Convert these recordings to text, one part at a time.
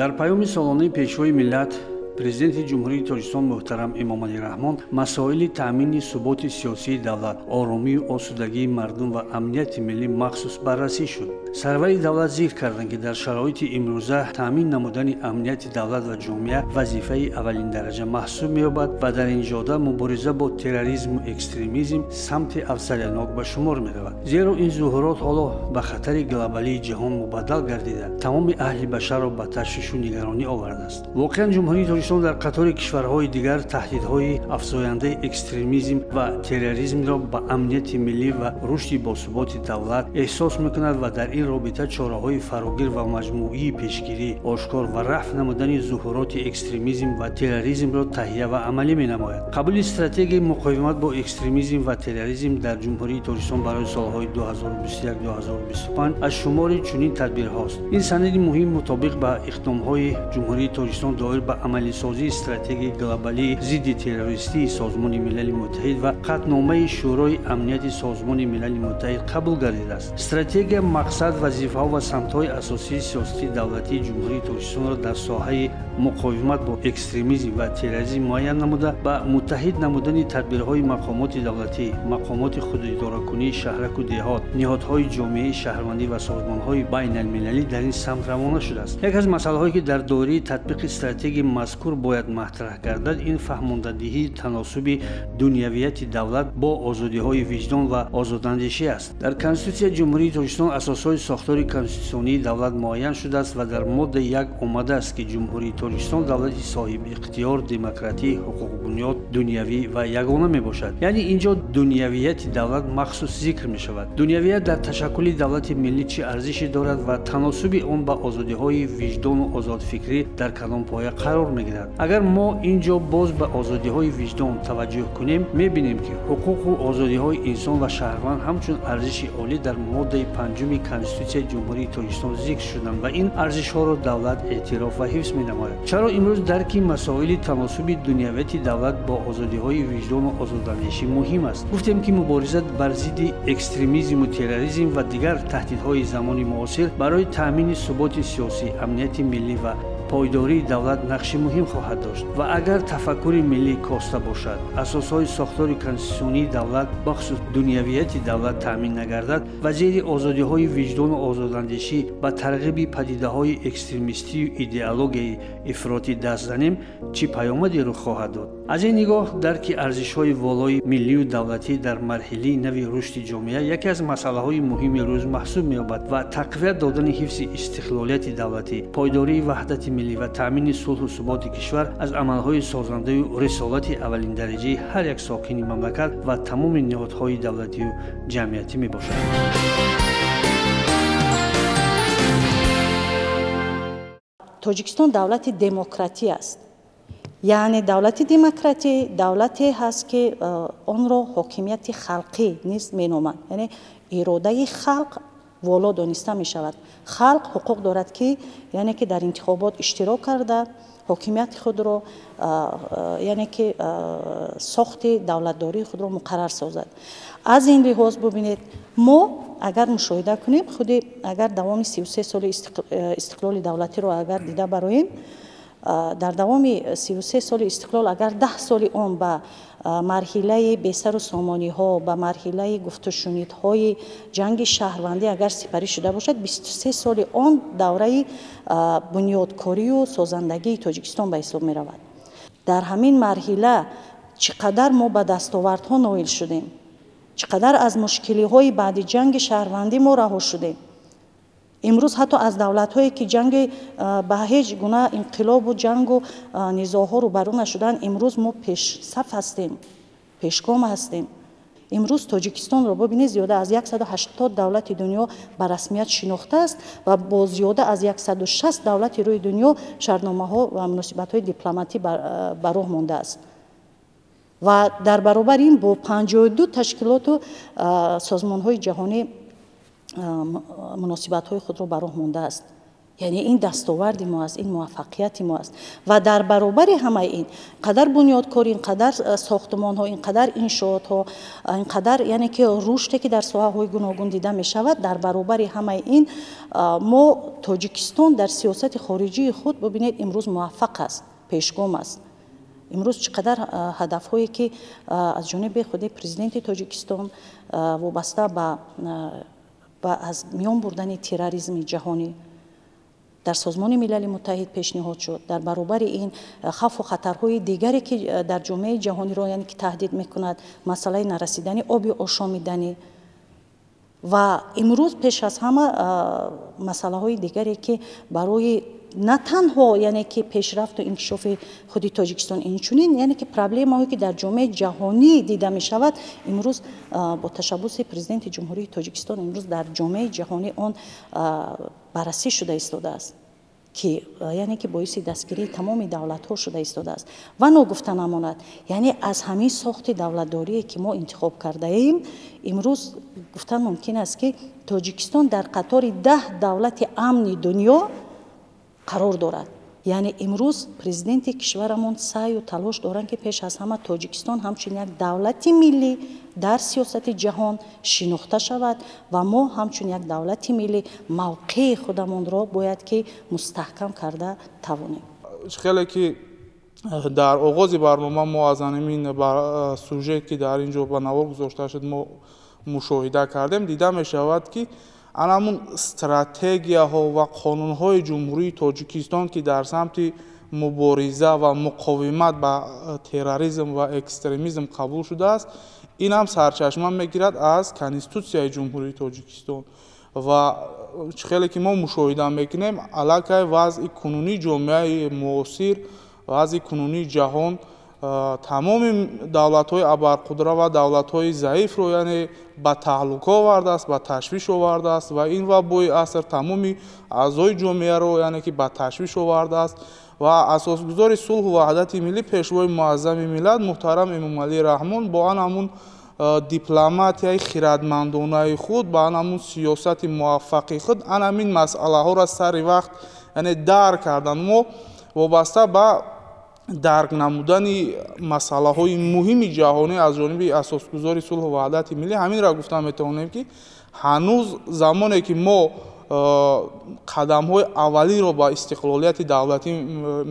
Дар паёми солонаи Пешвои миллат, Президенти Ҷумҳурии Тоҷикистон муҳтарам Эмомалӣ Раҳмон масоили таъмини суботи сиёсии давлат, оромию осудагии мардум ва амнияти миллӣ махсус баррасӣ шуд. Сарвари давлат зикр карданд, ки дар шароити имрӯза таъмин намудани амнияти давлат ва ҷомеа вазифаи аввалиндараҷа маҳсуб меёбад ва дар ин ҷода мубориза бо терроризму экстремизм самти афзалиятнок ба шумор меравад. Зеро ин зуҳурот ҳоло ба хатари глобалии ҷаҳон мубаддал гардида, тамоми аҳли башарро ба ташвишу нигаронӣ овардааст. Воқеан, Ҷумҳурии Тоҷикистон дар қатори кишварҳои дигар таҳдидҳои афзояндаи экстремизм ва терроризмро ба амнияти миллӣ ва рушди босуботи давлат эҳсос мекунад ва дар ин робита чораҳои фарогир ва маҷмӯии пешгирӣ, ошкор ва рафъ намудани зуҳуроти экстремизм ва терроризмро таҳия ва амалӣ менамояд. Қабули стратегияи муқовимат бо экстремизм ва терроризм дар Ҷумҳурии Тоҷикистон барои солҳои 2021-2025 аз шумори чунин тадбирҳост. Ин санади муҳим мутобиқ ба иқдомҳои Ҷумҳурии Тоҷикистон доир ба амалисозии стратегияи глобалии зидди террористии Созмони Милали Муттаҳид ва қатъномаи Шӯрои Амнияти Созмони Милали Муттаҳид қабул гардидааст. Стратегия мақсад, вазифаҳо ва самтҳои асосии сиёсати давлатии Ҷумҳурии Тоҷикистонро дар соҳаи муқовимат бо экстремизм ва терроризм муайян намуда, ба муттаҳид намудани тадбирҳои мақомоти давлатӣ, мақомоти худидоракунии шаҳраку деҳот, ниҳодҳои ҷомеаи шаҳрвандӣ ва созмонҳои байналмилалӣ дар ин самт равона шудааст. Яке аз масъалаҳое, ки дар доираи татбиқи стратегияи мазкур бояд матраҳ гардад, ин фаҳмондадиҳии таносуби дунявияти давлат бо озодиҳои виҷдон ва озодандешӣ аст. Дар Конститутсияи Ҷумҳурии Тоҷикистон асосҳои сохтори конститутсионии давлат муайян шудааст ва дар моддаи 1 омадааст, ки Ҷумҳурии Тоҷикистон давлати соҳибихтиёр, демократӣ, ҳуқуқбунёд, дунявӣ ва ягона мебошад. Яъне ин ҷо дунявияти давлат махсус зикр мешавад. Дунявият дар ташаккули давлати миллӣ чӣ арзише дорад ва таносуби он ба озодиҳои виҷдону озодфикрӣ дар кадом поя қарор мегирад? Агар мо ин ҷо боз ба озодиҳои виҷдон таваҷҷӯҳ кунем, мебинем, ки ҳуқуқу озодиҳои инсон ва шаҳрванд ҳамчун арзиши олӣ дар моддаи 5-уми Конститутсияи Ҷумҳурии Тоҷикистон зикр шуданд ва ин арзишҳоро давлат эътироф ва ҳифз менамояд. Чаро имрӯз дарки масоили таносуби дунявияти давлат бо озодиҳои виҷдону озодандешӣ муҳим аст? Гуфтем, ки мубориза бар зидди экстремизму терроризм ва дигар таҳдидҳои замони муосир барои таъмини суботи сиёсӣ, амнияти миллӣ ва пойдории давлат нақши муҳим хоҳад дошт. Ва агар тафаккури миллӣ коста бошад, асосҳои сохтори конститутсионии давлат, бахусус дунявияти давлат таъмин нагардад ва зери озодиҳои виҷдону озодандешӣ ба тарғиби падидаҳои экстремистию идеологияи ифротӣ даст занем, чӣ паёмаде рух хоҳад дод? Аз ин нигоҳ дарки арзишҳои волои миллию давлатӣ дар марҳилаи нави рушди ҷомеа яке аз масъалаҳои муҳими рӯз маҳсуб меёбад ва тақвият додани ҳифзи истиқлолияти давлатӣ, пойдории ваҳдати миллӣ ва таъмини сулҳу суботи кишвар аз амалҳои созандаю рисолати аввалиндараҷаи ҳар як сокини мамлакат ва тамоми ниҳодҳои давлатию ҷамъиятӣ мебошад. Тоҷикистон давлати демократӣ аст. Яъне давлати демократӣ давлате ҳаст, ки онро ҳокимияти халқӣ низ меноманд. Яъне иродаи халқ воло дониста мешавад. Халқ ҳуқуқ дорад, ки яъне ки дар интихобот иштирок карда, ҳокимияти худро, яъне ки сохти давлатдории худро муқаррар созад. Аз ин лиҳоз бубинед, мо агар мушоҳида кунем, худи агар давоми 33 соли истиқлоли давлатиро агар дида бароем, дар давоми 33 соли истиқлол агар 10 соли он ба марҳилаи бесару сомониҳо, ба марҳилаи гуфтушунидҳои ҷанги шаҳрвандӣ агар сипарӣ шуда бошад, 23 соли он давраи бунёдкорию созандагии Тоҷикистон ба ҳисоб меравад. Дар ҳамин марҳила чӣ қадар мо ба дастовардҳо ноил шудем, чӣ қадар аз мушкилиҳои баъди ҷанги шаҳрвандӣ мо раҳо шудем. Имрӯз ҳатто аз давлатҳое, ки ҷанги ба ҳеҷ гуна инқилобу ҷангу низоъҳо рӯбарӯ нашуданд, имрӯз мо пешсаф ҳастем, пешгом ҳастем. Имрӯз Тоҷикистонро бибинед, зиёда аз 180 давлати дунё ба расмият шинохтааст ва бо зиёда аз 160 давлати рӯи дунё шартномаҳо ва муносибатҳои дипломатӣ ба роҳ мондааст. Ва дар баробари ин бо 52 ташкилоту созмонҳои ҷаҳонӣ муносибатҳои худро ба роҳ мондааст. Яъне ин дастоварди мо аст, ин муваффақияти мо аст. Ва дар баробари ҳамаи ин қадар бунёдкорӣ, ин қадар сохтмонҳо, ин қадар иншоотҳо, ин қадар яъне ки рушде ки дар соҳаҳои гуногун дида мешавад, дар баробари ҳамаи ин мо Тоҷикистон дар сиёсати хориҷии худ бибинед имрӯз муваффақ аст, пешгом аст. Имрӯз чӣ қадар ҳадафҳое ки аз ҷониби худи президенти Тоҷикистон вобаста ба аз миён бурдани терроризми ҷаҳонӣ дар Созмони Милали Муттаҳид пешниҳод шуд, дар баробари ин хавфу хатарҳои дигаре ки дар ҷомеаи ҷаҳониро яъне ки таҳдид мекунад, масъалаи нарасидани оби ошомиданӣ ва имрӯз пеш аз ҳама масъалаҳои дигаре ки барои на танҳо яъне ки пешрафту инкишофи худи Тоҷикистон, инчунин яъне ки проблемаҳое ки дар ҷомеаи ҷаҳонӣ дида мешавад, имрӯз бо ташаббуси президенти Ҷумҳурии Тоҷикистон имрӯз дар ҷомеаи ҷаҳонӣ он баррасӣ шуда истодааст, ки яъне ки боиси дастгирии тамоми давлатҳо шуда истодааст. Ва ногуфта намонад, яъне аз ҳамин сохти давлатдорие ки мо интихоб кардаем, имрӯз гуфтан мумкин аст ки Тоҷикистон дар қатори 10 давлати амни дунё қарор дорад. Яъне имрӯз президенти кишварамон саъю талош доранд ки пеш аз ҳама Тоҷикистон ҳамчун як давлати миллӣ дар сиёсати ҷаҳон шинохта шавад ва мо ҳамчун як давлати миллӣ мавқеи худамонро бояд ки мустаҳкам карда тавонем. Хеле ки дар оғози барнома мо аз ҳамин сюжет ки дар ин ҷо ба навор гузошта шуд мо мушоҳида кардем, дида мешавад ки анамун стратегияҳо ва қонунҳои Ҷумҳурии Тоҷикистон ки дар самти мубориза ва муқовимат ба терроризм ва экстремизм қабул шудааст, ин ҳам сарчашма мегирад аз Конститутсияи Ҷумҳурии Тоҷикистон. Ва хеле ки мо мушоҳида мекунем, аллакай вазъи кунунии ҷомеаи муосир, вазъи кунунии ҷаҳон тамоми давлатҳои абарқудра ва давлатҳои заифро яъне ба таҳлука овардааст, ба ташвиш овардааст ва ин вабои аср тамоми аъзои ҷомеаро яъне ки ба ташвиш овардааст. Ва асосгузори сулҳу ваҳдати миллӣ, пешвои муаззами миллат муҳтарам Эмомалӣ Раҳмон бо ан ҳамун дипломатияи хирадмандонаи худ, ба ан ҳамун сиёсати муваффақи худ ан ҳамин масъалаҳоро сари вақт яъне дарк карданд. Мо вобаста ба дарк намудани масъалаҳои муҳими ҷаҳонӣ аз ҷониби асосгузори сулҳу ваҳдати миллӣ ҳаминро гуфта метавонем ки ҳанӯз замоне ки мо қадамҳои аввалиро ба истиқлолияти давлатӣ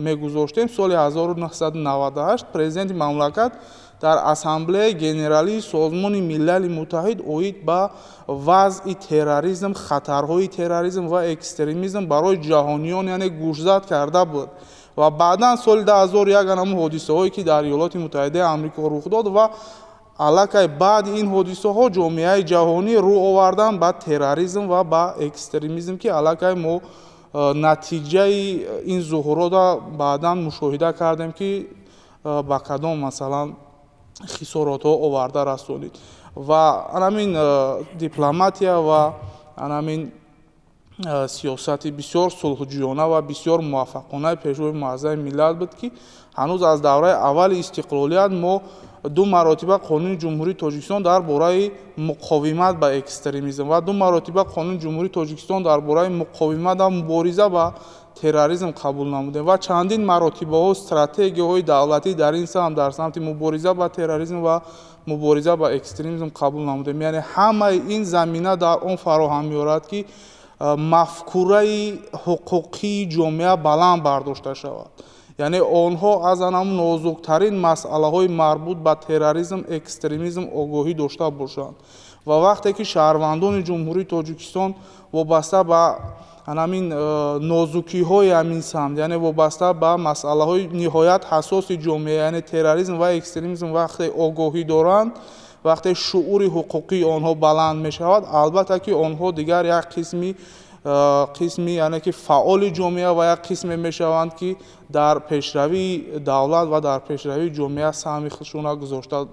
мегузоштем, соли 1998 президенти мамлакат дар Ассамблеяи Генералии Созмони Милали Муттаҳид оид ба вазъи терроризм, хатарҳои терроризм ва экстремизм барои ҷаҳониён яъне гӯшзад карда буд. Ва баъдан соли 2001 ҳамон ҳодисаҳое ки дар Иёлоти Муттаҳидаи Амрико рух дод ва аллакай баъди ин ҳодисаҳо ҷомеаи ҷаҳонӣ рӯ овардан ба терроризм ва ба экстремизм ки аллакай мо натиҷаи ин зуҳуротро баъдан мушоҳида кардем ки ба кадом масалан хисоротҳо оварда расонид. Ва ҳамин дипломатия ва ҳамин сиёсати бисёр сулҳҷӯёна ва бисёр муваффақонаи пешвои муаззами миллат буд ки ҳанӯз аз давраи аввали истиқлолият мо 2 маротиба Қонуни Ҷумҳурии Тоҷикистон дар бораи муқовимат ба экстремизм ва 2 маротиба Қонуни Ҷумҳурии Тоҷикистон дар бораи муқовимат ва мубориза ба терроризм қабул намудем ва чандин маротибаҳо стратегияҳои давлатӣ дар ин самт, дар самти мубориза ба терроризм ва мубориза ба экстремизм қабул намудем. Яъне ҳамаи ин замина дар он фароҳам меорад ки мафкураи ҳуқуқии ҷомеа баланд бардошта шавад. Яъне онҳо аз ҳамон нозуктарин масъалаҳои марбут ба терроризм, экстремизм огоҳӣ дошта бошанд. Ва вақте ки шаҳрвандони Ҷумҳурии Тоҷикистон вобаста ба ҳамин нозукиҳои ҳамин самт, яъне вобаста ба масъалаҳои ниҳоят ҳассоси ҷомеа, яъне терроризм ва экстремизм вақте огоҳӣ доранд, вақте шуури ҳуқуқии онҳо баланд мешавад, албатта ки онҳо дигар як қисми яъне ки фаъоли ҷомеа ва як қисме мешаванд ки дар пешравии давлат ва дар пешравии ҷомеа саҳми худшона гузошта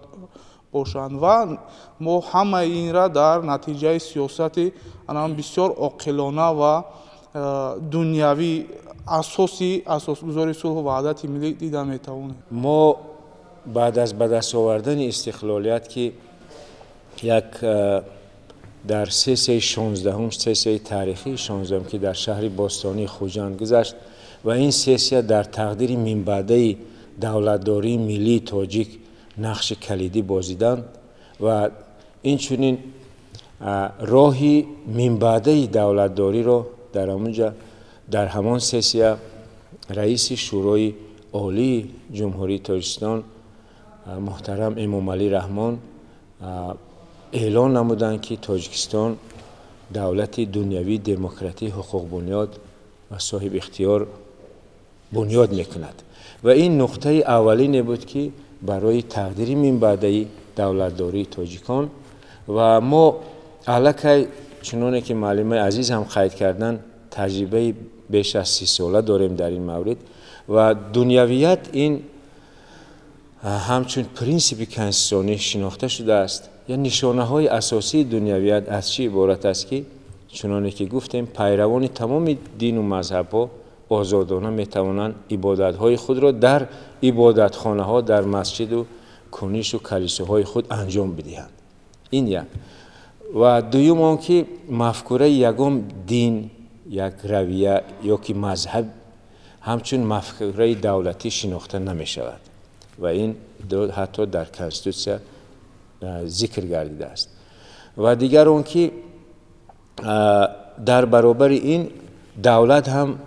бошанд. Ва мо ҳамаи инра дар натиҷаи сиёсати бисёр оқилона ва дунявӣ асоси асосгузори сулҳу ваҳдати миллӣ дида метавонем. Мо баъд аз ба даст овардани истиқлолият ки як Дар сессияи 16-ум, сессияи таърихии 16-ум, ки дар шаҳри бостонии Хуҷанд гузашт ва ин сессия дар тақдири минбаъдаи давлатдории миллии тоҷик нақши калидӣ бозиданд ва инчунин роҳи минбаъдаи давлатдориро дар ҳамонҷа дар ҳамон сессия раиси Шӯрои Олии Ҷумҳурии Тоҷикистон муҳтарам Эмомалӣ Раҳмон эълон намуданд, ки Тоҷикистон давлати дунявӣ, демократӣ, ҳуқуқбунёд ва соҳибихтиёр бунёд мекунад. Ва ин нуқтаи аввалине буд, ки барои тақдири минбаъдаи давлатдории тоҷикон ва мо аллакай, чуноне ки муаллимаи азиз ҳам қайд карданд, таҷрибаи беш аз 30 сола дорем дар ин маврид. Ва дунявият ин ҳамчун принсипи конститутсионӣ шинохта шудааст. Я нишонаҳои асосии дунявият аз чӣ иборат аст, ки чуноне ки гуфтем, пайравони тамоми дину мазҳабҳо озодона метавонанд ибодатҳои худро дар ибодатхонаҳо, дар масҷиду кунишу калисоҳои худ анҷом бидиҳанд. Ин як. Ва дуюм он ки мафкураи ягон дин, як равия ё ки мазҳаб ҳамчун мафкураи давлатӣ шинохта намешавад ва ин ҳатто дар конститутсия зикр гардидааст. Ва дигар он ки дар баробари ин давлат ҳам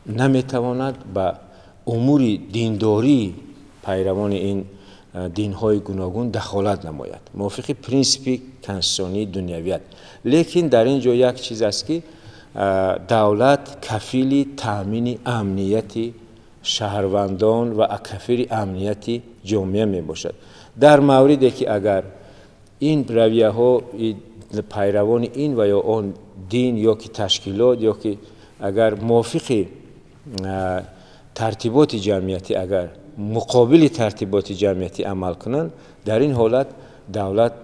наметавонад ба умури диндории пайравони ин динҳои гуногун дахолат намояд мувофиқи принсипи конститутсионии дунявият. Лекин дар ин ҷо як чиз аст, ки давлат кафили таъмини амнияти шаҳрвандон ва кафили амнияти ҷомеа мебошад. Дар мавриде ки агар ин равияҳо, пайравони ин ва ё он дин ё ки ташкилот, ё ки агар мувофиқи тартиботи ҷамъиятӣ, агар муқобили тартиботи ҷамъиятӣ амал кунанд, дар ин ҳолат давлат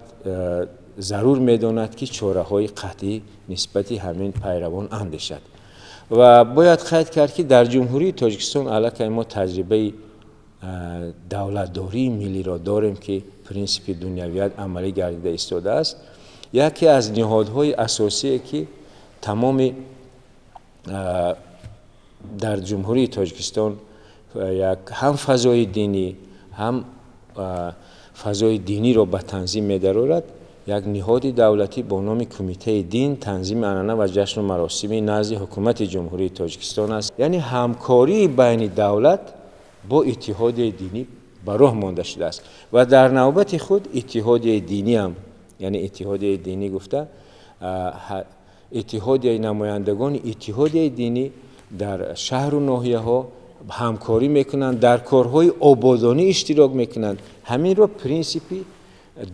зарур медонад, ки чораҳои қатъӣ нисбати ҳамин пайравон андешад. Ва бояд қайд кард, ки дар Ҷумҳурии Тоҷикистон аллакай мо таҷрибаи давлатдории миллиро дорем, ки принсипи дунявият амалӣ гардида истодааст. Яке аз ниҳодҳои асосие, ки тамоми дар Ҷумҳурии Тоҷикистон як ҳам фазои динӣ, ҳам фазои диниро ба танзим медарорад, як ниҳоди давлатӣ бо номи Кумитаи дин, танзими анъана ва ҷашну маросими назди Ҳукумати Ҷумҳурии Тоҷикистон аст. Яъне ҳамкории байни давлат бо иттиҳодияи динӣ ба роҳ монда шудааст ва дар навбати худ иттиҳодияи динӣ ҳам, яъне иттиҳодияи динӣ гуфта, иттиҳодияи намояндагони иттиҳодияи динӣ дар шаҳру ноҳияҳо ҳамкорӣ мекунанд, дар корҳои ободонӣ иштирок мекунанд. Ҳаминро принсипи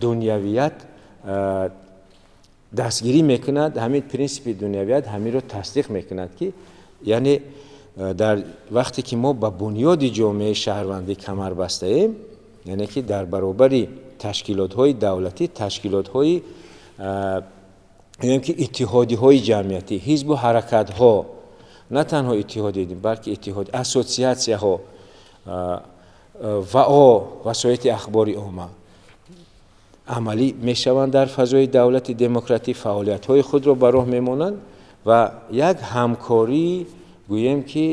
дунявият дастгирӣ мекунад, ҳамин принсипи дунявият ҳаминро тасдиқ мекунад, ки яъне дар вақте ки мо ба бунёди ҷомеаи шаҳрвандӣ камар бастаем, яъне ки дар баробари ташкилотҳои давлатӣ, ташкилотҳои ки иттиҳодиҳои ҷамъиятӣ, ҳизбу ҳаракатҳо, на танҳо иттиҳоди, балки иттиҳод, ассотсиатсияҳо ва васоити ахбори омма амалӣ мешаванд дар фазои давлати демократӣ, фаъолиятҳои худро ба роҳ мемонанд ва як ҳамкорӣ гӯем ки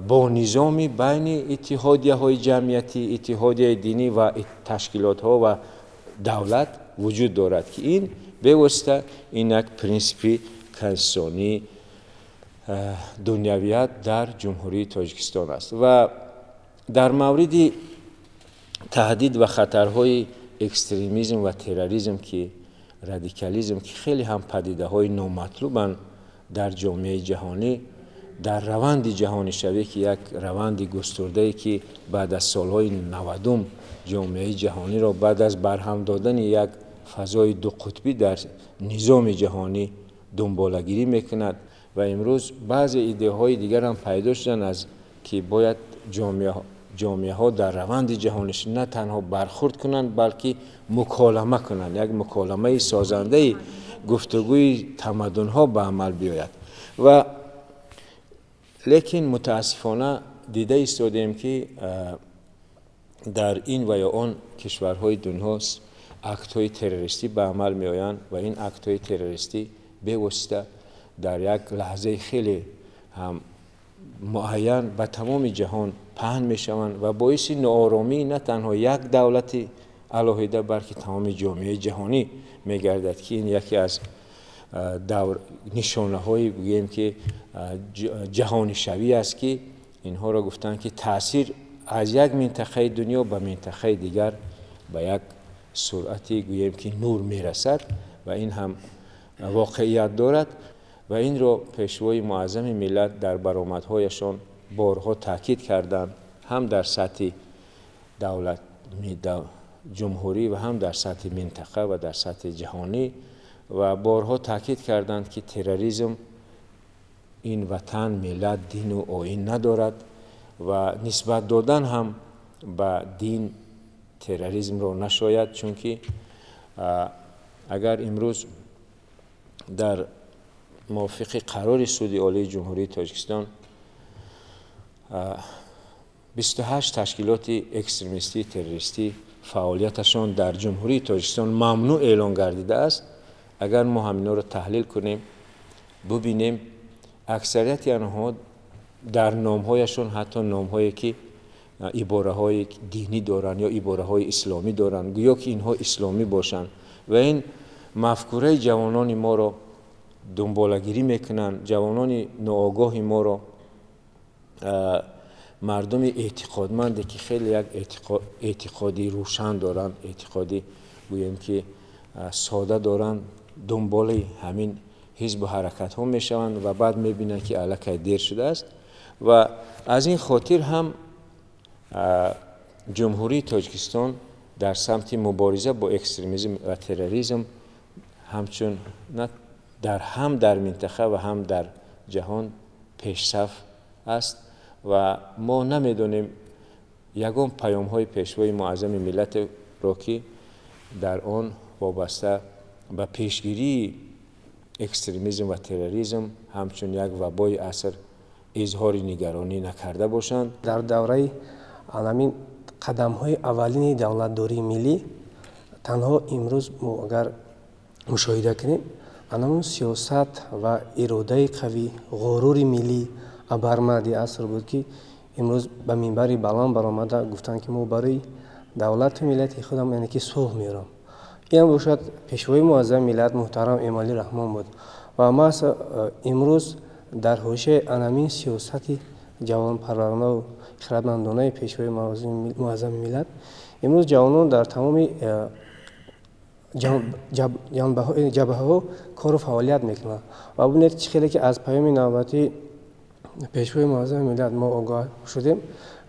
бо низоми байни иттиҳодияҳои ҷамъиятӣ, иттиҳодияи динӣ ва ташкилотҳо ва давлат вуҷуд дорад, ки ин бевосита ин як принсипи конститутсионии дунявият дар Ҷумҳурии Тоҷикистон аст. Ва дар мавриди таҳдид ва хатарҳои экстремизм ва терроризм, ки радикализм, ки хеле ҳам падидаҳои номатлубанд дар ҷомеаи ҷаҳонӣ, дар раванди ҷаҳонишавӣ, ки як раванди густурдае, ки баъд аз солҳои 90 ҷомеаи ҷаҳониро баъд аз барҳам додани як фазои дуқутбӣ дар низоми ҷаҳонӣ дунболагирӣ мекунад. Ва имрӯз баъзе идеяҳои дигар ҳам пайдо шуданд, аз ки бояд ҷомеаҳо дар раванди ҷаҳонишавӣ на танҳо бархурд кунанд, балки муколама кунанд, як муколамаи созандаи гуфтугӯи тамаддунҳо ба амал биёяд. Ва лекин мутаассифона дида истодем, ки дар ин ва ё он кишварҳои дунё Актҳои террористӣ ба амал меоянд ва ин актҳои террористӣ бевосита дар як лаҳзаи хеле ҳам муайян ба тамоми ҷаҳон паҳн мешаванд ва боиси нооромӣ на танҳо як давлати алоҳида, балки тамоми ҷомеаи ҷаҳонӣ мегардад, ки ин яке аз нишонаҳои гӯем ки ҷаҳонишавӣ аст, ки инҳоро гуфтанд, ки таъсир аз як минтақаи дунё ба минтақаи дигар ба як суръати гӯем ки нур мерасад ва ин ҳам воқеият дорад. Ва инро Пешвои Муаззами миллат дар баромадҳояшон борҳо таъкид карданд, ҳам дар сатҳи давлат, ҷумҳурӣ ва ҳам дар сатҳи минтақа ва дар сатҳи ҷаҳонӣ, ва борҳо таъкид карданд, ки терроризм ин ватан, миллат, дину оин надорад ва нисбат додан ҳам ба дин терроризмро нашояд, чунки агар имрӯз дар мувофиқи қарори Суди Олии Ҷумҳурии Тоҷикистон 28 ташкилоти экстремистӣ террористӣ фаъолияташон дар Ҷумҳурии Тоҷикистон мамнӯъ эълон гардидааст, агар мо ҳаминҳоро таҳлил кунем, бубинем, аксарияти онҳо дар номҳояшон ҳатто номҳое ки ибораҳои динӣ доранд ё ибораҳои исломӣ доранд, гӯё ки инҳо исломӣ бошанд ва ин мафкураи ҷавонони моро дунболагирӣ мекунанд, ҷавонони ноогоҳи моро, мардуми эътиқодманде ки хеле як эътиқоди рӯшан доранд, эътиқоди гӯем ки сода доранд, дунболи ҳамин ҳизбу ҳаракатҳо мешаванд ва баъд мебинанд, ки аллакай дер шудааст. Ва аз ин хотир ҳам Ҷумҳурии Тоҷикистон дар самти мубориза бо экстремизм ва терроризм ҳамчун на дар ҳам дар минтақа ва ҳам дар ҷаҳон пешсаф аст ва мо намедонем ягон паёмҳои Пешвои Муаззами миллатро, ки дар он вобаста ба пешгирии экстремизм ва терроризм ҳамчун як вабои аср изҳори нигаронӣ накарда бошанд. Дар давраи ҳамин қадамҳои аввалини давлатдории миллӣ танҳо имрӯз мо агар мушоҳида кунем, анамун сиёсат ва иродаи қавӣ, ғурури миллӣ абармарди аср буд, ки имрӯз ба минбари баланд баромада гуфтанд, ки мо барои давлату миллати худам, яъне ки сулҳ меорам. Ин бошад Пешвои Муаззами миллат муҳтарам Эмомалӣ Раҳмон буд. Ва маҳз имрӯз дар ҳошияи анамин сиёсати ҷавонпарваронаву хирадмандонаи Пешвои Муаззами миллат имрӯз ҷавонон дар тамоми ҷабҳаҳо кору фаъолият мекунанд. Ва бубинед, чӣ хеле ки аз паёми навбатии Пешвои Муаззами миллат мо огоҳ шудем,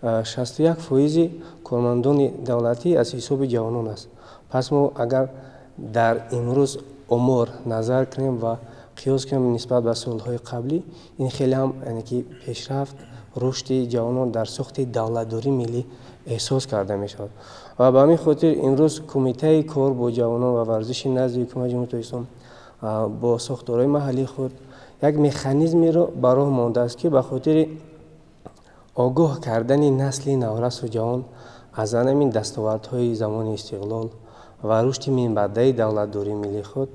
61% кормандони давлатӣ аз ҳисоби ҷавонон аст. Пас мо агар дар имрӯз омор назар кунем ва қиёс кунем нисбат ба солҳои қаблӣ, ин хеле ҳам, яъне ки пешрафт, рушди ҷавонон дар сохти давлатдории миллӣ эҳсос карда мешавад. Ва ба ҳамин хотир имрӯз Кумитаи кор бо ҷавонон ва варзиши назди Ҳукумати Ҷумҳурии Тоҷикистон бо сохторҳои маҳаллии худ як механизмеро ба роҳ мондааст, ки ба хотири огоҳ кардани насли наврасу ҷавон аз ҳамин дастовардҳои замони истиқлол ва рушди минбаъдаи давлатдории миллии худ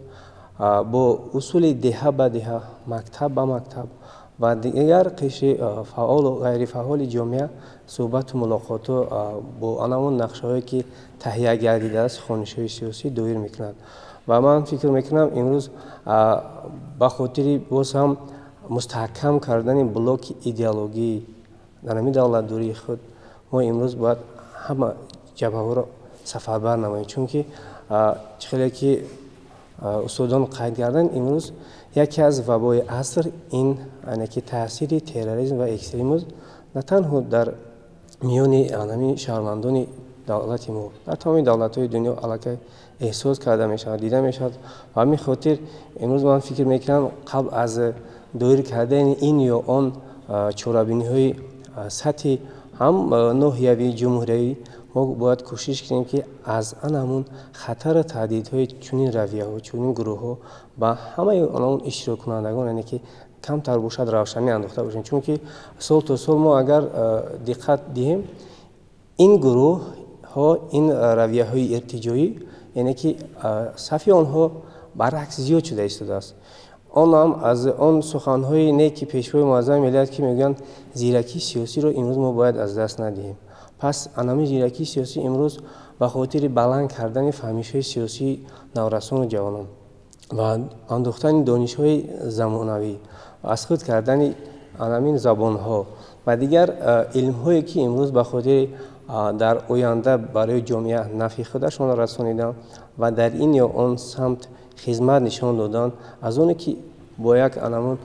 бо усули деҳа ба деҳа, мактаб ба мактаб ва дигар қишри фаъолу ғайрифаъоли ҷомеа суҳбату мулоқоту бо анамон нақшаҳое, ки таҳия гардидааст, хонишҳои сиёсӣ доир мекунад. Ва ман фикр мекунам, имрӯз ба хотири боз ҳам мустаҳкам кардани блоки идеологӣ дар ҳамин давлатдории худ мо имрӯз бояд ҳама ҷабҳаҳоро сафарбар намоем, чунки чӣ хеле ки устодон қайд карданд, имрӯз яке аз вабои аср ин, яъне ки таъсири терроризм ва экстремизм на танҳо дар миёни ҳамин шаҳрвандони давлати мо, дар тамоми давлатҳои дунё аллакай эҳсос карда мешавад, дида мешавад. Ва ҳамин хотир имрӯз ман фикр мекунам, қабл аз доир кардани ин ё он чорабиниҳои сатҳи ҳам ноҳиявӣ, ҷумҳуриявӣ, мо бояд кӯшиш кунем, ки аз ан ҳамун хатару таҳдидҳои чунин равияҳо, чунин гурӯҳҳо ба ҳамаи он иштироккунандагон, яъне ки камтар бошад, равшанӣ андохта бошем, чунки сол то сол мо агар диққат диҳем, ин гурӯҳ ҳо, ин равияҳои иртиҷоӣ, яъне ки сафи онҳо баръакс зиёд шуда истодааст. Он ҳам аз он суханҳои неки Пешвои Муаззами миллат, ки мегӯянд, зиракии сиёсиро имрӯз мо бояд аз даст надиҳем. Пас анами зиракии сиёсӣ имрӯз ба хотири баланд кардани фаҳмишҳои сиёсии наврасону ҷавонон ва андӯхтани донишҳои замонавӣ, аз худ кардани анамин забонҳо ва дигар илмҳое, ки имрӯз ба хотири дар оянда барои ҷомеа нафъи худашонро расонидан ва дар ин ё он самт хизмат нишон додан, аз оне ки бо як анамун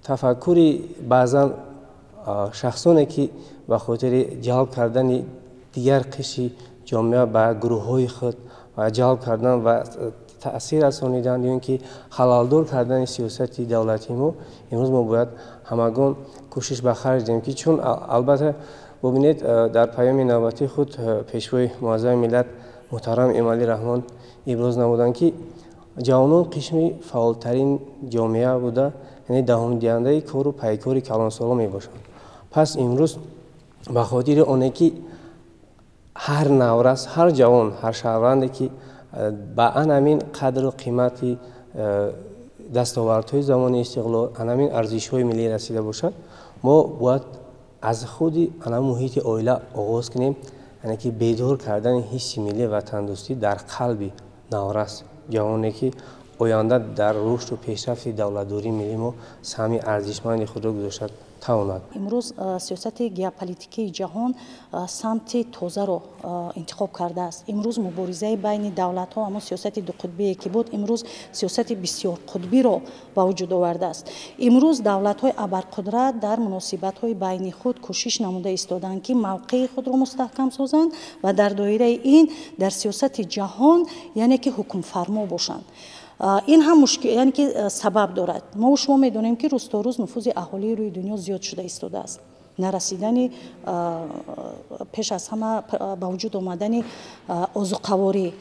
тафаккури баъзан шахсоне, ки ба хотири ҷалб кардани дигар қишри ҷомеа ба гурӯҳҳои худ ва ҷалб кардан ва таъсир расонидан ё ин ки халалдор кардани сиёсати давлатии мо, имрӯз мо бояд ҳамагон кӯшиш ба харҷ диҳем, ки чун албатта бубинед, дар паёми навбатии худ Пешвои Муаззами миллат муҳтарам Эмомалӣ Раҳмон иброз намуданд, ки ҷавонон қисми фаъолтарин ҷомеа буда, яъне давомдиҳандаи кору пайкори калонсолон мебошанд. Пас имрӯз ба хотири оне ки ҳар наврас, ҳар ҷавон, ҳар шаҳрванде, ки ба анамин қадру қимати дастовардҳои замони истиқлол, анамин арзишҳои миллӣ расида бошад, мо бояд аз худи ана муҳити оила оғоз кунем, яъне ки бедор кардани ҳисси миллӣ ватандӯстӣ дар қалби наврас ҷавоне, ки оянда дар рушду пешрафти давлатдории миллии мо саҳми арзишманди худро гузошта тавонад. Имрӯз сиёсати геополитикии ҷаҳон самти тозаро интихоб кардааст. Имрӯз муборизаи байни давлатҳо, ҳамон сиёсати дуқутбие ки буд, имрӯз сиёсати бисёрқутбиро ба вуҷуд овардааст. Имрӯз давлатҳои абарқудрат дар муносибатҳои байни худ кӯшиш намуда истодаанд, ки мавқеи худро мустаҳкам созанд ва дар доираи ин дар сиёсати ҷаҳон, яъне ки ҳукмфармо бошанд. Ин ҳам мушкил, яъне ки сабаб дорад. Мо шумо медонем, ки рӯз то рӯз нуфузи аҳолии рӯи дунё зиёд шуда истодааст. Нарасидани, пеш аз ҳама ба вуҷуд омадани озуқаворӣ,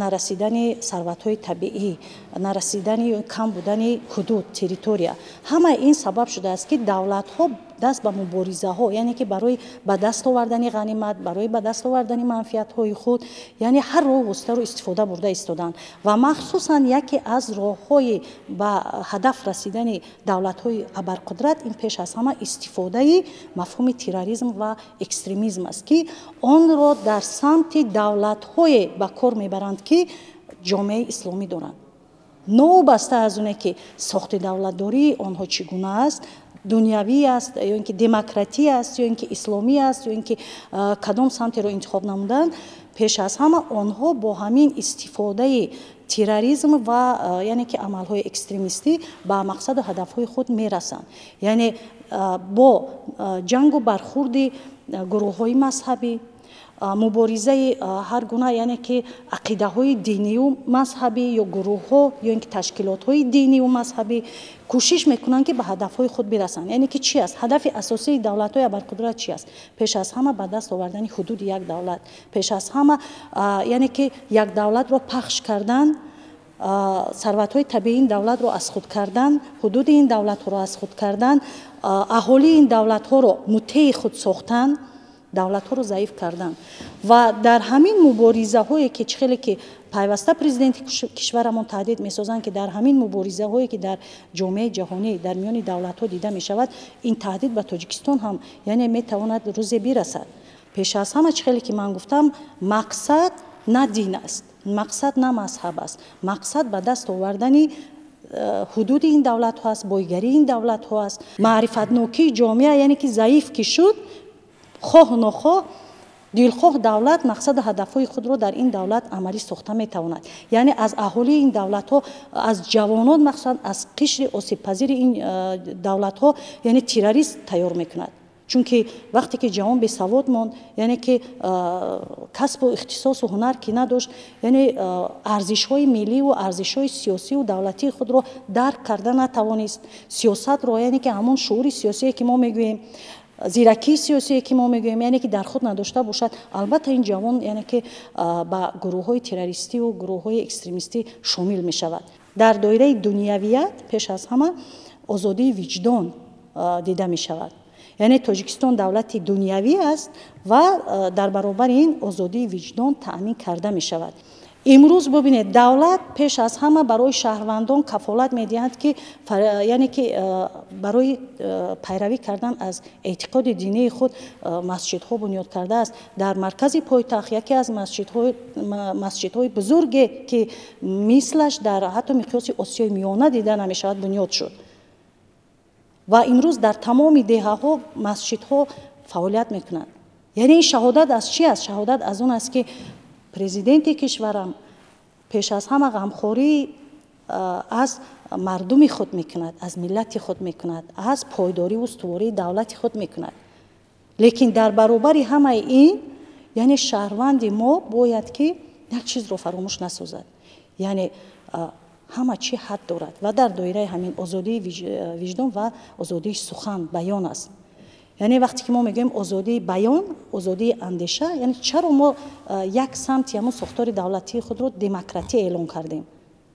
нарасидани сарватҳои табиӣ, нарасидани ё кам будани ҳудуд, территория, ҳамаи ин сабаб шудааст, ки давлатҳо даст ба муборизаҳо, яъне ки барои ба даст овардани ғанимат, барои ба даст овардани манфиатҳои худ, яъне ҳар роҳу воситаро истифода бурда истоданд. Ва махсусан яке аз роҳҳои ба ҳадаф расидани давлатҳои абарқудрат ин пеш аз ҳама истифодаи мафҳуми терроризм ва экстремизм аст, ки онро дар самти давлатҳое ба кор мебаранд, ки ҷомеаи исломӣ доранд, новобаста аз оне ки сохти давлатдории онҳо чӣ гуна аст, дунявӣ аст ё ин ки демократӣ аст, ё ин ки исломӣ аст, ё ин ки кадом самтеро интихоб намуданд. Пеш аз ҳама онҳо бо ҳамин истифодаи терроризм ва, яъне ки, амалҳои экстремистӣ ба мақсаду ҳадафҳои худ мерасанд. Яъне бо ҷангу бархурди гурӯҳҳои мазҳабӣ, муборизаи ҳар гуна, яъне ки, ақидаҳои динию мазҳабӣ ё гурӯҳҳо ё ин ки ташкилотҳои динию мазҳабӣ кӯшиш мекунанд, ки ба ҳадафҳои худ бирасанд. Яъне ки чӣ аст ҳадафи асосии давлатҳои абарқудрат? Чӣ аст? Пеш аз ҳама ба даст овардани ҳудуди як давлат, пеш аз ҳама, яъне ки, як давлатро пахш кардан, сарватҳои табиии ин давлатро аз худ кардан, ҳудуди ин давлатҳоро аз худ кардан, аҳолии ин давлатҳоро мутеи худ сохтан, давлатҳоро заиф кардан. Ва дар ҳамин муборизаҳое ки чӣ хеле ки пайваста президенти кишварамон таҳдид месозанд, ки дар ҳамин муборизаҳое ки дар ҷомеаи ҷаҳонӣ дар миёни давлатҳо дида мешавад, ин таҳдид ба Тоҷикистон ҳам, яъне, метавонад рӯзе бирасад. Пеш аз ҳама, чӣ хеле ки ман гуфтам, мақсад на дин аст, мақсад на мазҳаб аст, мақсад ба даст овардани ҳудуди ин давлатҳо аст, бойгарии ин давлатҳо аст. Маърифатнокии ҷомеа, яъне ки, заиф ки шуд, хоҳу нохоҳ, дилхоҳ давлат мақсаду ҳадафҳои худро дар ин давлат амалӣ сохта метавонад. Яъне аз аҳолии ин давлатҳо, аз ҷавонон, махсусан аз қишри осебпазири ин давлатҳо, яъне террорист тайёр мекунад. Чунки вақте ки ҷавон бесавод монд, яъне ки касбу ихтисосу ҳунар ки надошт, яъне арзишҳои милливу арзишҳои сиёсиву давлатии худро дарк карда натавонист, сиёсатро, яъне ки ҳамон шуури сиёсие ки мо мегӯем, зиракии сиёсие ки мо мегӯем, яъне ки дар худ надошта бошад, албатта ин ҷавон, яъне ки, ба гурӯҳҳои террористиву гурӯҳҳои экстремистӣ шомил мешавад. Дар доираи дунявият пеш аз ҳама озодии виҷдон дида мешавад. Яъне Тоҷикистон давлати дунявӣ аст ва дар баробари ин озодии виҷдон таъмин карда мешавад. Имрӯз бубинед, давлат пеш аз ҳама барои шаҳрвандон кафолат медиҳад, ки яъне ки барои пайравӣ кардан аз эътиқоди динии худ масҷидҳо бунёд кардааст. Дар маркази пойтахт яке аз масҷидҳои бузурге, ки мислаш дар ҳатто миқёси Осиёи Миёна дида намешавад, бунёд шуд. Ва имрӯз дар тамоми деҳаҳо масҷидҳо фаъолият мекунанд. Яъне ин шаҳодат аз чи аст? Шаҳодат аз он аст, ки президенти кишварам пеш аз ҳама ғамхорӣ аз мардуми худ мекунад, аз миллати худ мекунад, аз пойдорӣ устувории давлати худ мекунад. Лекин дар баробари ҳамаи ин, яъне шаҳрванди мо бояд ки як чизро фаромӯш насозад. Яъне ҳама чӣ ҳад дорад ва дар доираи ҳамин озодии виҷдон ва озодии сухан баён аст. Яъне вақте ки мо мегӯем озодии баён, озодии андеша, яъне чаро мо як самти ҳамон сохтори давлатии худро демократия эълон кардем?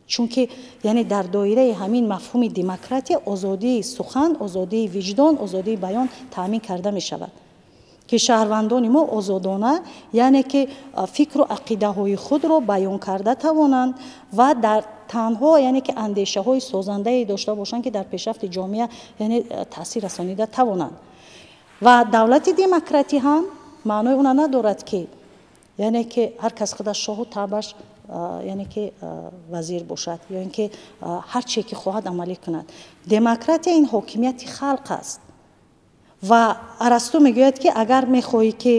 Чунки яъне дар доираи ҳамин мафҳуми демократия озодии сухан, озодии виҷдон, озодии баён таъмин карда мешавад, ки шаҳрвандони мо озодона, яъне ки фикру ақидаҳои худро баён карда тавонанд ва дар танҳо яъне ки андешаҳои созандае дошта бошанд, ки дар пешрафти ҷомеа яъне таъсир расонида тавонанд. Ва давлати демократӣ ҳам маънои она надорад, ки яъне ки ҳар кас худаш шоҳу табаш яъне ки вазир бошад ё ин ки ҳар чие ки хоҳад амалӣ кунад. Демократия ин ҳокимияти халқ аст. Ва Арасту мегӯяд, ки агар мехоҳӣ ки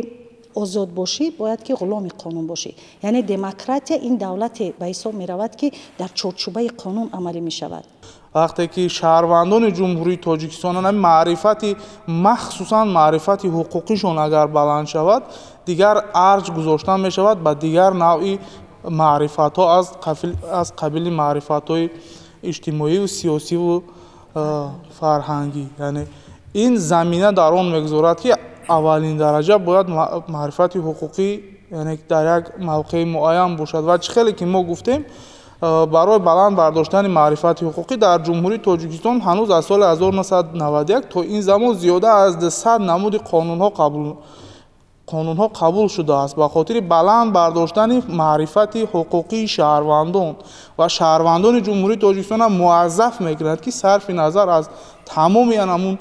озод бошӣ, бояд ки ғуломи қонун бошӣ. Яъне демократия ин давлате ба ҳисоб меравад, ки дар чорчӯбаи қонун амалӣ мешавад. Вақте ки шаҳрвандони Ҷумҳурии Тоҷикистон маърифати, махсусан маърифати ҳуқуқишон агар баланд шавад, дигар арҷ гузошта мешавад ба дигар навъи маърифатҳо аз қабили маърифатҳои иҷтимоиву сиёсиву фарҳангӣ. Яъне ин замина дар он мегузорад, ки аввалин дараҷа бояд маърифати ҳуқуқӣ яъне дар як мавқеи муайян бошад. Ва чӣ хеле ки мо гуфтем, барои баланд бардоштани маърифати ҳуқуқӣ дар Ҷумҳурии Тоҷикистон ҳанӯз аз соли 1991 то ин замон зиёда аз 200 намуди қонунҳо қабул шудааст ба хотири баланд бардоштани маърифати ҳуқуқии шаҳрвандон. Ва шаҳрвандони Ҷумҳурии Тоҷикистон ҳам муаззаф мекунад, ки сарфи назар аз тамоми ҳамун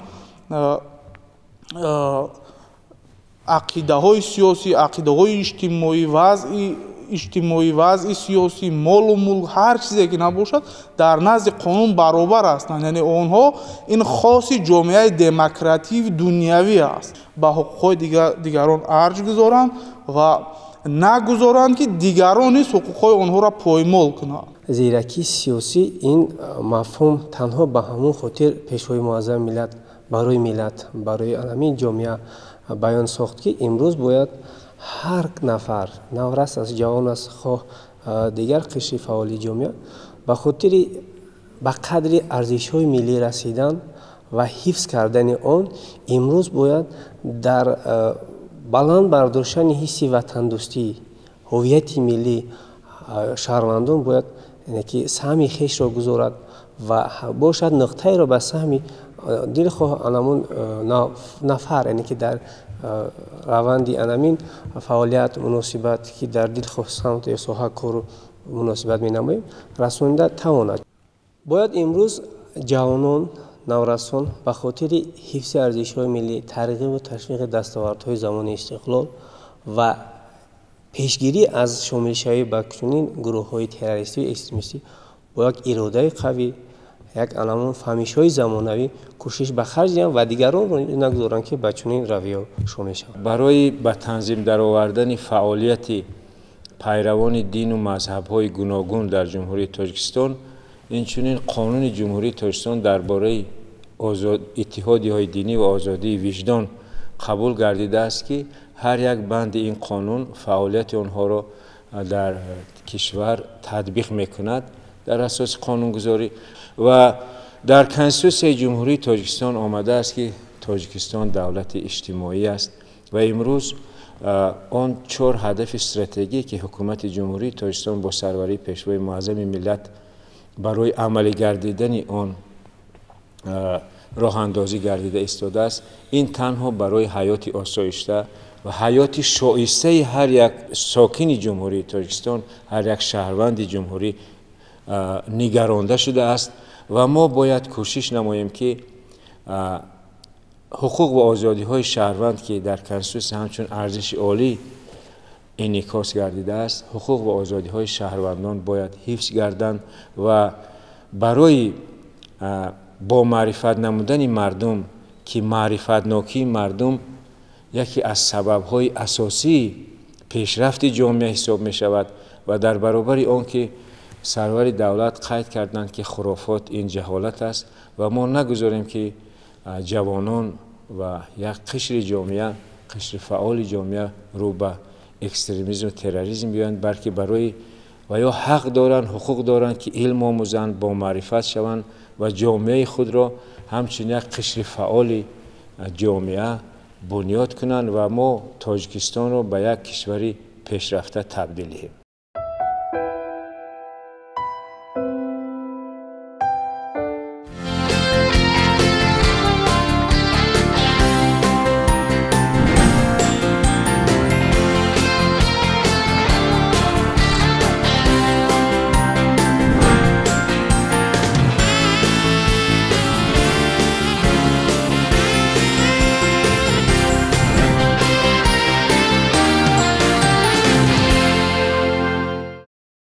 ақидаҳои сиёсӣ, ақидаҳои иҷтимоӣ, вазъи иҷтимоӣ, вазъи сиёсӣ, молу мулк, ҳар чизе ки набошад, дар назди қонун баробар ҳастанд. Яъне онҳо ин хоси ҷомеаи демократии дунявӣ аст. Ба ҳуқуқҳои дигарон арҷ гузоранд ва нагузоранд, ки дигарон низ ҳуқуқҳои онҳоро поймол кунанд. Зиракии сиёсӣ ин мафҳум танҳо ба ҳамон хотир Пешвои муаззами миллат барои миллат, барои ҳамин ҷомеа баён сохт, ки имрӯз бояд ҳар нафар, наврас аст, ҷавон аст, хоҳ дигар қишри фаъоли ҷомеа, ба хотири ба қадри арзишҳои миллӣ расидан ва ҳифз кардани он имрӯз бояд дар баланд бардоштани ҳисси ватандӯстӣ, ҳувияти миллӣ шаҳрвандон бояд ки саҳми хешро гузорад ва бошад нуқтаеро ба саҳми дилхоҳ анамун нафар, яъне ки дар раванди анамин фаъолият, муносибат, ки дар дилхоҳ самт ё соҳа кору муносибат менамоем, расонида тавонад. Бояд имрӯз ҷавонон, наврасон ба хотири ҳифзи арзишҳои миллӣ, тарғибу ташвиқи дастовардҳои замони истиқлол ва пешгирӣ аз шомилшавӣ ба чунин гурӯҳҳои террористию экстремистӣ бо як иродаи қавӣ, як анамун фаҳмишҳои замонавӣ кӯшиш ба харҷ диҳанд ва дигаронро нагузоранд, ки ба чунин равиё шомил шаванд. Барои ба танзим даровардани фаъолияти пайравони дину мазҳабҳои гуногун дар Ҷумҳурии Тоҷикистон, инчунин Қонуни Ҷумҳурии Тоҷикистон дар бораи иттиҳодиҳои динӣ ва озодии виҷдон қабул гардидааст, ки ҳар як банди ин қонун фаъолияти онҳоро дар кишвар татбиқ мекунад дар асоси қонунгузорӣ. Ва дар Конститутсияи Ҷумҳурии Тоҷикистон омадааст, ки Тоҷикистон давлати иҷтимоӣ аст ва имрӯз он чор ҳадафи стратегие, ки ҳукумати Ҷумҳурии Тоҷикистон бо сарварии Пешвои муаззами миллат барои амалӣ гардидани он Роҳандозӣ гардида истодааст, ин танҳо барои ҳаёти осоишта ва ҳаёти шоистаи ҳар як сокини Ҷумҳурии Тоҷикистон, ҳар як шаҳрванди ҷумҳурӣ нигаронда шудааст ва мо бояд кӯшиш намоем, ки ҳуқуқ ва озодиҳои шаҳрванд, ки дар Конститутсия ҳамчун арзиши олӣ инъикос гардидааст, ҳуқуқ ва озодиҳои шаҳрвандон бояд ҳифз гарданд ва барои бомаърифат намудани мардум, ки маърифатнокии мардум яке аз сабабҳои асосии пешрафти ҷомеа ҳисоб мешавад. Ва дар баробари он ки сарвари давлат қайд карданд, ки хурофот ин ҷаҳолат аст ва мо нагузорем, ки ҷавонон ва як қишри ҷомеа, қишри фаъоли ҷомеа рӯ ба экстремизму терроризм биёянд, балки барои ва ё ҳақ доранд, ҳуқуқ доранд, ки илм омӯзанд, бомаърифат шаванд ва ҷомеаи худро ҳамчун як қишри фаъоли ҷомеа бунёд кунанд ва мо Тоҷикистонро ба як кишвари пешрафта табдил диҳем.